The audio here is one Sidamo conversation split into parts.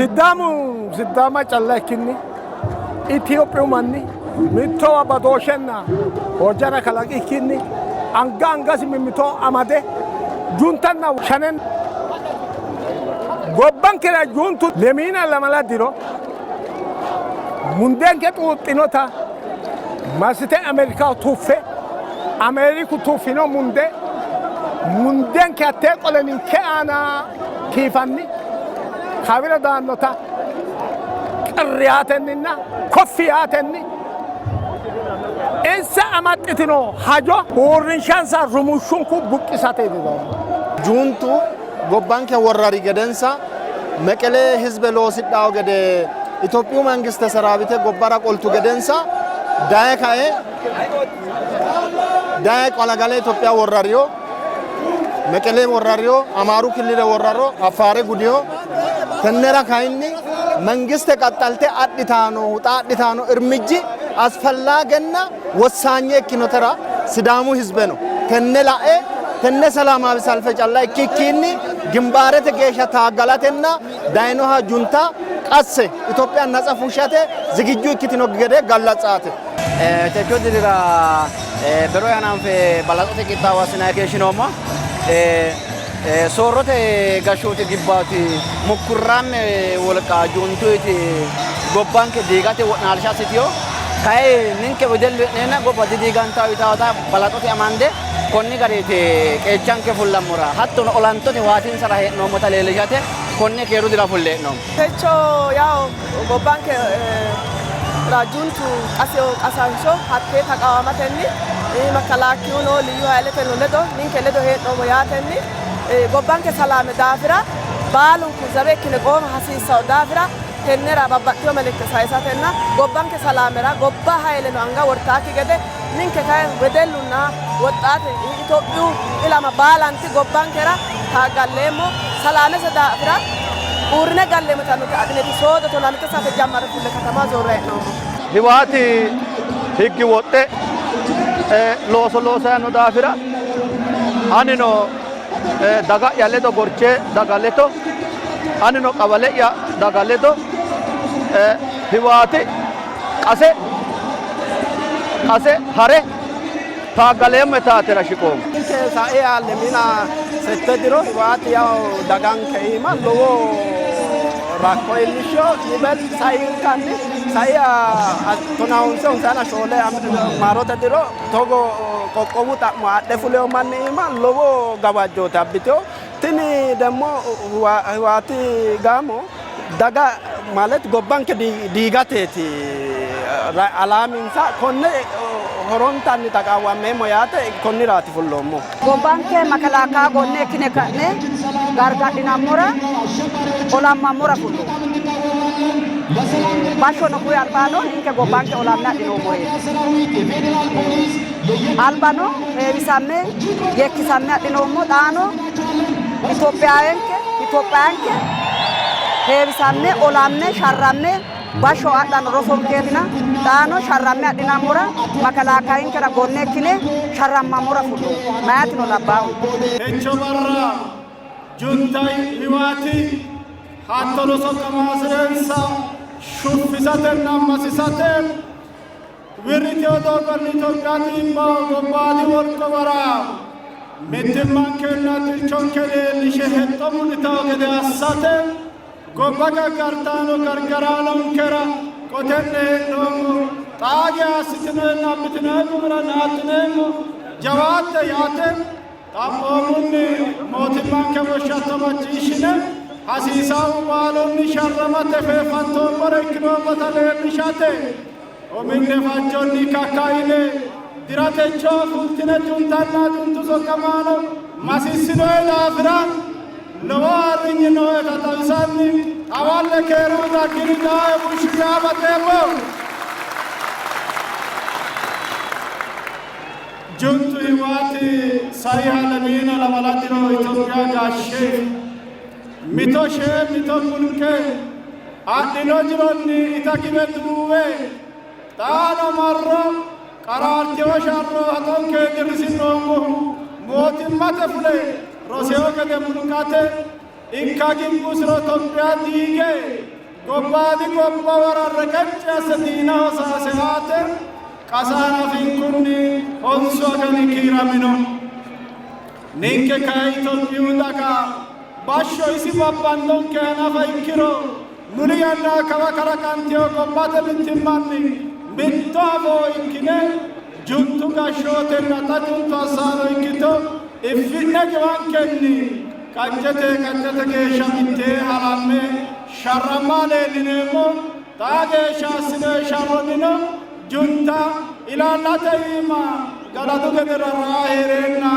Sidaamu Sidaama calla ikkinni Itophiyu manni mittowa badooshshenna hojjana kalaqikkinni anga angasi mimmito amade juntanna shanen gobbankera juntu lemiina lamala diro mundeenke xuuxxinota massite Ameerikaho tuffe Ameeriku tuffino munde mundeenke hattee qole ninke aana kiifanni kawira daannota qirri yaatenninna koffi yaatenni insa amaxxitino hajo uurrinshansa rumushshunku buqqisate yitinoommo. Juuntu gobbanke worrari gedensa Meqele hizbe loosidhawo gede Itophiyu mangiste seraawite gobbara qoltu gedensa daye kae daye qalagale Itophiya worrariyo Meqele worrariyo Amaaru killile worraro Affaare gudiyo tennera kayinni mangiste qaxxalte adhitano xa adhitano irmijji asfallaagenna wossaanye ikkinotera Sidaamu hizbe no tenne la'e tenne salaamaawi salfe calla ikkikkiinni gimbaarete geeshsha taaggalatenna dayinoha junta qasse Itophiya natsa fushshate zigijju ikkitino gede gallatsaate. Techo dirira bero hananfe balaxote qixxaawo assinanni keeshshinoommo. Soorrote gashshooti gibbaati mukkurraamme wolqa juntuyti gobbanke diigate wo'naalsha assitino. Kayi ninke wedellu hee'neenna gobba didiigantawo yitaawota balaxote amande konni gariiti qeechanke fullammora hattono olantote waatinsara hee'noommota leellishate konne keeru dira fulle hee'noommo. Techo yawo gobbanke juntu qaseo qasansho hattee taqawamatenni makkalaakiyuno liyyu hayileteno ledo ninke ledo hee'noommo yaatenni gobbanke salaame daafira baalunku zabe ikkine qooma hasiissanno daafira tennera babbaxxino melekte sayisatenna gobbanke salaamera gobba hayileno anga wortaakki gede ninke kayi wedellunna woxxaate Itophiyu ilama baalanti gobbankera taaggalleemmo salaamese daafira uurrine galleemmo yitannoti adhineeti soodo tonaa saate jammarre fulle katama zoorra hee'noommo. Hiwaati higgi wodhe looso loosanno daafira anino daga'ya ledo gorche daga ledo anino qawale'ya daga ledo Hiwaati qase qase hare taaggaleemmo yitaatera shiqoommo. Ninke sae lemina sette diro Hiwaati yawo daganke iima lowo rakko iillishsho yibel sainkanni sai tonaa honse honsaana shoole maarote diro togo qoqqowu xa'mo adhe fuleyo manni iima lowo gawajjooti abbiteyo. Tini demmo Hiwaati gaamo daga ማለት gobbanke diigateeti alaaminsa konne horontanni taqaawwammeemmo yaate konniraati fulloommo. Gobbanke makalaakaa gonne ikkine ka'ne gargadhinammora olammammora fullo. Bashshono kuyi albano ninke gobbanke olamme adhinoommoreeti. Albano heewisamme yekkisamme adhinoommo xaano Itophiyaanke Itophiyaanke heewisamme olamme sharramme bashsho adhano rosonkeetina xaano sharramme adhinammora makalaakayinkera gonne ikkine sharrammammora fullo mayatino labbaahu. Techo barra Juntay Hiwaati hattono soqqamaasinensa shuffisatenna masisate wirritino doogonni Itophiya xiibbaho gobbaadi wolquwara mittimmankenna xirchonke leellishe hexxo mudhitanno gede assate gobba gargartanno gargaraanonkera qotenne hee'noommo. Xaa geya assitinoenna abbitinoe gumira naaxxineemmo. Jawaatte yaate xaphoomunni mootimmanke woshshatto macciishshine hasiisahu baalunni sharramate feeffantoommore ikkinoommota leellishate uminne fajjonni kakkaine dira techo fultine juntanna juntu soqqamaano masissinoe daafira lowo ayirrinyi nooeta xawisanni hawalle keerunni daggini daae bushshu yaa baxeemmo. Juntu Hiwaati saiha lemiina lamala diro Itophiya gashshe mito shee mito mulqe adhino jironni ita giwe duuwe xaano marro qaraartino sharro haxonke dirrisinoommohu mootimmate fule roseyo gede mulqate Ikka gibbusiro Itophiya diige gobbaadi gobba wora reqecci asse diinaho sayse aate qasa hanafinkunni honsu agani kiiramino. Ninke kay Itophiyu daga bashsho isi babbandonkeha nafa ikkiro muli yanna kawa kalaqantino gobbate mittimmanni mitto afoo ikkine Juntu gashshootenna xa juntu assaano ikkito effi'ne giwankenni qaccete qaccete geeshsha mittee halamme sharramma leellineemmo. Xaa geeshsha assinoyi sharronnino junta ilaallate iima galadu gede rarra'a hee'reenna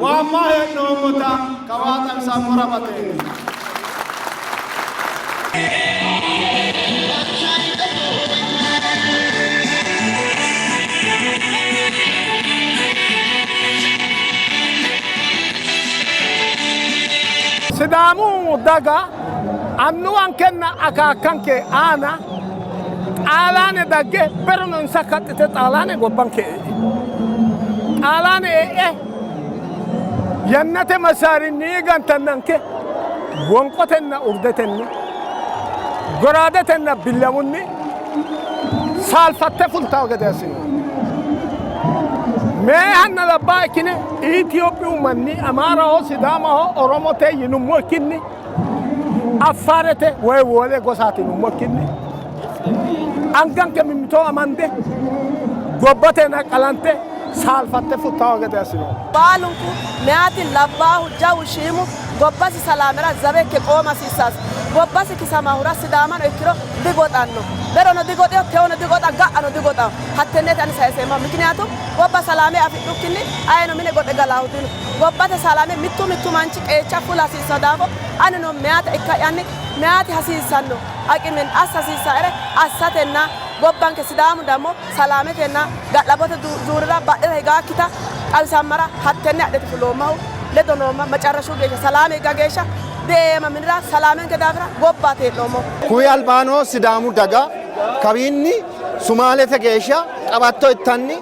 waamma hee'noommota kawaa xawisammora baxeemmo. Sidaamu daga annuwankenna akaakkanke aana Xaalaane dagge berono insa kaxxite Xaalaane gobbanke e'e. Xaalaane e'e yannate masaarinni gantannanke wonqotenna urdetenni goraadetenna billawunni saalfatte fultawo gede assino. Meehanna labbaa ikkine Itophiyu manni Amaaraho, Sidaamaho, Oromote yinummokkinni Affaarete woy wole gosaati yinummokkinni anganke mimmito amande gobbate naqqalante saalfatte fultawo gede assino. Baalunku meyaati labbaahu jawu shiimu gobbasi salaamera zawe ikke qooma hasiissasi. Gobbasi kisamahura Sidaamano ikkiro digoxanno. Berono digoxino, tewono digoxa, ga'ano digoxanno. Hattenneeti ani sayiseemmahu. Mikiniyaatu gobba salaame afidhukkinni ayino mine goxe galaahu dino. Gobbate salaame mittu mittu manchi qeecha fula hasiissanno daafo anino meyaata ikka'yanni meyaati hasiissanno aqimenni assa hasiissaere assatenna gobbanke Sidaamu dammo salaametenna ga'labbote zuurira badhera higaakkita xawisammara hattenne adheti fuloommahu ledo noomma macarrashu geeshsha salaame higga geeshsha dieeema minira salaamenke daafira gobbaati hee'noommohu. Kuyi albaano Sidaamu daga kawiinni Sumaalete geeshsha qabatto ittanni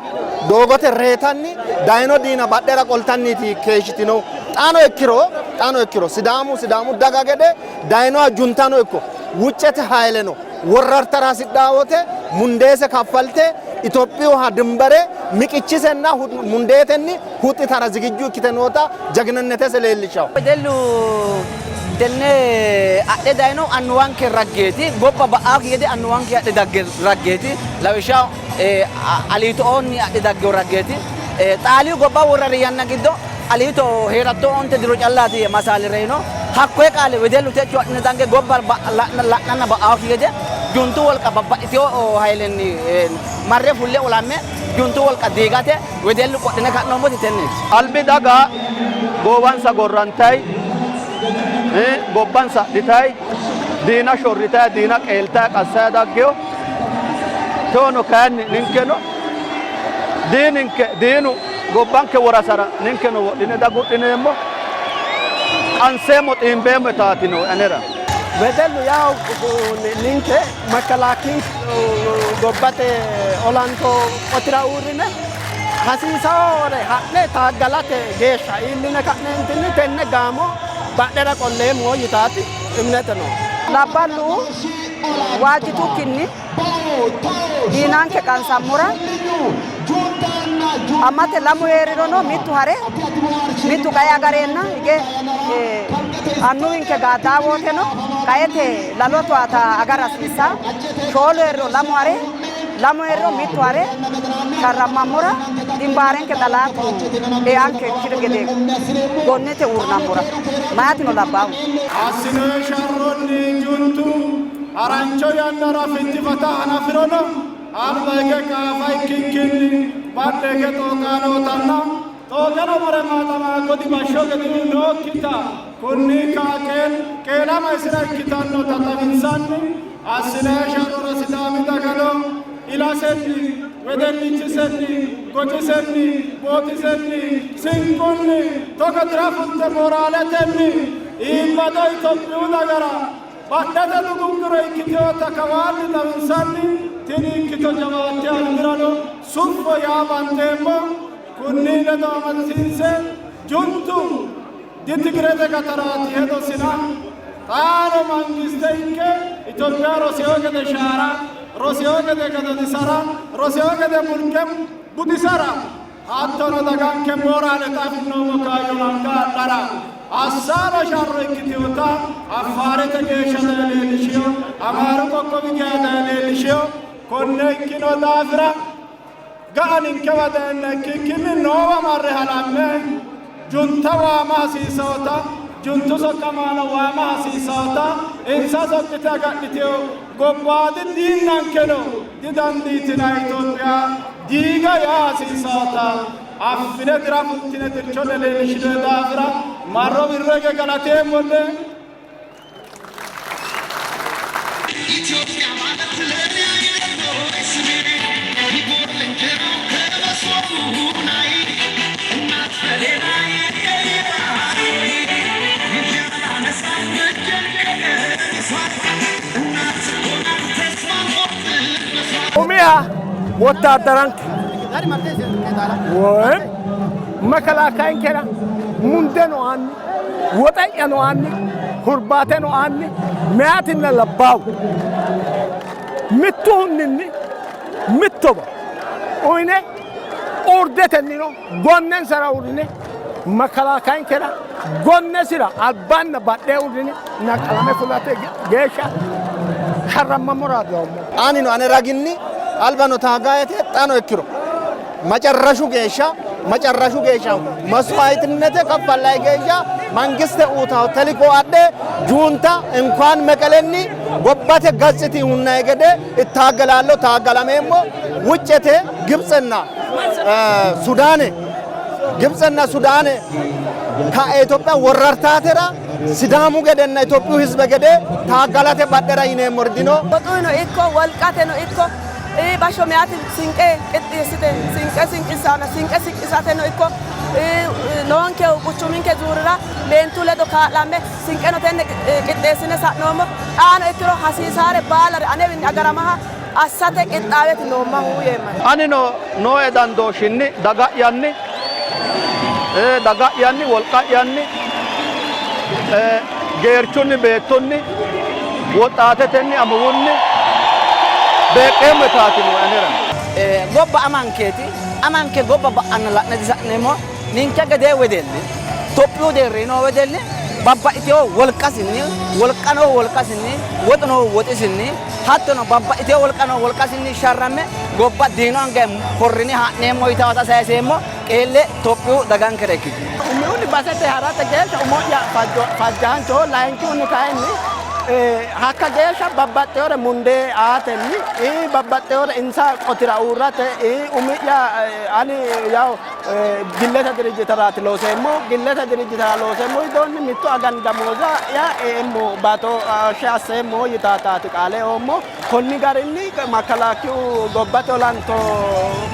doogote reetanni dayino diina badhera qoltanniiti keeshshitinohu. Xaano ikkiro xaano ikkiro Sidaamu Sidaamu daga gede dayinoha juntano ikko wuccete hayleno worrartara hasidhaa wote mundeese kaffalte Itophiyuha dimbere miqichisenna mundeetenni huxxitara zigijju ikkite noota jaginannetese leellishawo. Wedellu tenne adhe dayino annuwanke raggeeti, gobba ba'aakki gede annuwanke adhe dagge raggeeti. Lawishshaho Aliito'oonni adhe daggino raggeeti. Xaaliyu gobba worrari yanna giddo Aliito hee'ratto onte diro callaati yee masaale reyino. Hakkoye qaale wedellu techo adhine dange gobba la'nanna ba'aakki gede juntu wolqa babbaxxitino hayilenni marre fulle olamme juntu wolqa diigate wedellu qodhine ka'noommoti tenneeti. Albi daga goowansa gorrantay, gobbansa adhitay, diina shorritay, diina qeeltay qassay daggino. Tewono kayinni ninkeno diininke diinu gobbanke worasara ninkeno wodhine dagudhineemmo, qanseemmo, xiimbeemmo yitaati nooe anera. Wedellu yawo ninke makalaakiyu gobbate olanto qotira uurrine hasiisaore ha'ne taaggalate geeshsha iilline ka'neentinni tenne gaamo badhera qolleemmo yitaati imnete noo. Labballu waajjitukkinni diinanke qansammora amate lamu hee'rirono mittu hare mittu qae agareenna hige annuwinke gaaddaa woteno qaete lalo towaata agara hasiissa. Shoolu hee'riro lamu hare lamu hee'riro mittu hare sharrammammora dimbaarenke xalaatu eanke ikkiro gede gonnete uurnammora mayatino labbaahu. Assinoyi sharronni juntu harancho yannara fittifata hanafirono alba hige qaafa ikkikkinni badhe hige xooqa nootanna xooqeno mare maaxama godi bashsho gedihu nookkita kunni ka'a qeelama isira ikkitannota xawinsanni assinayi sharrora Sidaami dagano ilasenni, wedellichisenni, gocisenni, bootisenni, sinqunni, togo dira fulte mooraaletenni iibbado Itophiyu dagara Badhete dugugguro ikkitinota kawaanni xawinsanni, tini ikkito jawaatte albirano suffo yaa banxeemmo. Kunni ledo amadisiinse Juntu Ditigirete gataraati hedosina xaano mangiste ikke Itophiya rosiyo gede shaara, rosiyo gede gadadisara, rosiyo gede mulqe gudisara hattono daganke mooraale xa afi'noommo kaayyo anga adhara assaano sharro ikkitinota Affaarete geeshsha daye leellishino, Amaaru qoqqowi geya daye leellishino. Konne ikkino daafira ga'a ninkewa dayenna ikkikkinni noowa marre halamme junta waama hasiissanota, juntu soqqamaano waama hasiissanota, insa soqqite agadhitino gobbaadi diinnankeno didandiitinanni Itophiya diiga yaa hasiissanota affine dira fultine xircho'ne leellishshinoonni daafira marro wirro hige galateemmo'ne. Umiha wottaaddaranke woyim makalakayinkera mundeno aanni woxe'yano aanni hurbaateno aanni meyatinna labbaahu mittuhunninni mittowa uyine urdetennino gonnensara uurrine makalakayinkera gonnesira albanna badhee uurrine naqalame fulate geeshsha sharrammammora doommo. Anino ane raginni albano taagayete xano ikkiro macarrashu geeshsha macarrashu geeshsha መስዋዕትነተ ከፈላይ geeshsha mangiste uutawo teliko adhe ጁንታ እንኳን መቀለኒ ጎባቴ ገጽቲ ሁናይ ገደ እታገላለሁ ታገላሜሞ ውጭቴ ግብፅና ሱዳን ግብፅና ሱዳን ከኢትዮጵያ ወረርታቴራ ሲዳሙ ገደና ኢትዮጵዩ ህዝበ ገደ ታጋላቴ badhera yineemmori dino Woxuyino ikko wolqateno ikko bashsho meyaati sinqe qixxeessite sinqe sinqissanna sinqe sinqisateno ikko noonkehu quchuminke zuurira meentu ledo kaa'lamme sinqeno tenne qixxeessine sa'noommo. Xaano ikkiro hasiisaare baalare anewinni agaramaha assate qixxaaweti noommahu yeemma. Anino nooe dandooshshinni daga'yanni daga'yanni wolqa'yanni geerchunni beettunni woxxaatetenni amuwunni beeqqeemmo yitaati nooe anera. Gobba amankeeti, amanke gobba ba'anna la'ne disa'neemmo. Ninke gedee wedelli Tophiyu deerri noo wedelli babbaxxitewo wolqasinni wolqa noo wolqasinni woxu noo woxisinni hattono babbaxxitewo wolqa noo wolqasinni sharramme gobba diinu anga korrine ha'neemmo yitaata sayiseemmo qeelle Tophiyu dagankera ikkitu. Umihunni basete harate geeshsha umo'ya fajjaanchoho, layinkihunni kayinni hakka geeshsha babbaxxewore mundee aatenni babbaxxewore insa qotira uurrate umi'ya ani yaw gillete dirijjiteraati looseemmo. Gillete dirijjitera looseemmo widoonni mittu agani damooza'ya eemmo baatooshshe asseemmo yitaataati qaale eoommo. Konni garinni makalaakiyu gobbate olanto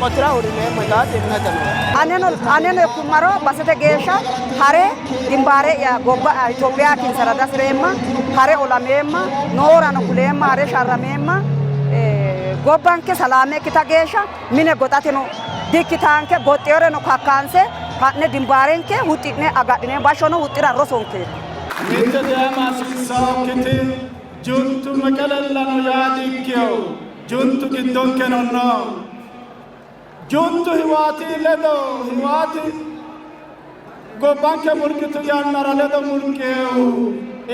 qotira uurrineemmo yitaati imnete nooe. Aneno aneno ikkummaro basete geeshsha hare gimbaare'ya gobba Itophiya kinsara dasireemma, hare olameemma, noorano kuleemma, hare sharrameemma. Gobbanke salaame ikkita geeshsha mine goxateno dikkitaanke, goxxeyoreno kakkaanse ha'ne dimbaarenke huxxi'ne agadhineemmo. Bashshono huxxira rosonkeeti. Mitte deama hasiissaokkiti juntu meqelellano yaa dikkino. Juntu giddonkeno no. Juntu Hiwaati ledo Hiwaati gobbanke mulqitu yannara ledo mulqeehu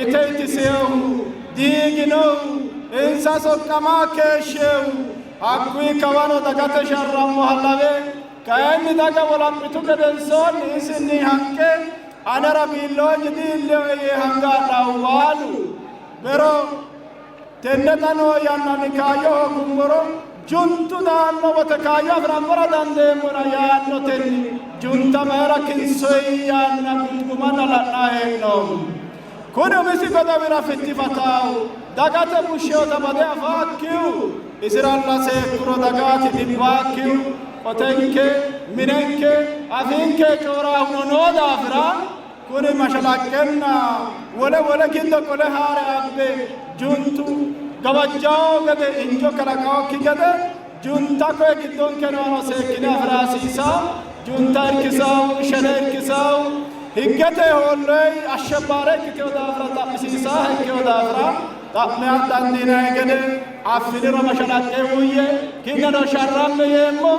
ite itiseehu diiginohu insa soqqama keeshsheehu hakkuyi kawano dagate sharrammoha lawe kayinni daga wolaphitu gedensoonni isinni hanqe anera biilloonyi diillinoe yee hanga adhahu baalu bero tenne xa noo yannanni kaayyo hoogummoro juntu daanno wote kaayyo afi'rammora dandeemmona yaannotenni junta mayira kinsoyi yaanna gungumanna la'nanni hee'noommo. Kuni umisi godowira fittifataahu dagate bushsheota bade afaakkihu isiralla seekkuro dagaati dhibbaakkihu qotenke minenke afiinke cooraahuno noo daafira kuni mashalaqqenna wole wole giddo qole haare abbe juntu gawajjawo gede injo kalaqawokki gede junta koye giddonke noono seekkine afira hasiisawo. Junta irkisawu, shene irkisawu, Higgete hoolloyi ashshabbaare ikkiteyo daafira xa'misiisaaha ikkeyo daafira xa'me dandiinanni gede affiniro mashalaqqe uuyye, ki'neno sharramme yeemmo.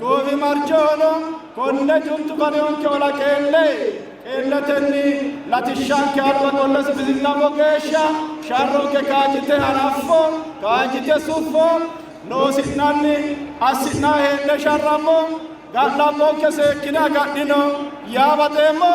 Goofimarchohono konne juntu faniyonke ola qeelle qeelletenni latishshanke alba qolle sufisi'nammo geeshsha sharronke kaajjite hanaffo, kaajjite suffo, loosi'nanni assi'nanni hee'ne sharrammo, ga'labbonke seekkine agadhino yaa baxeemmo.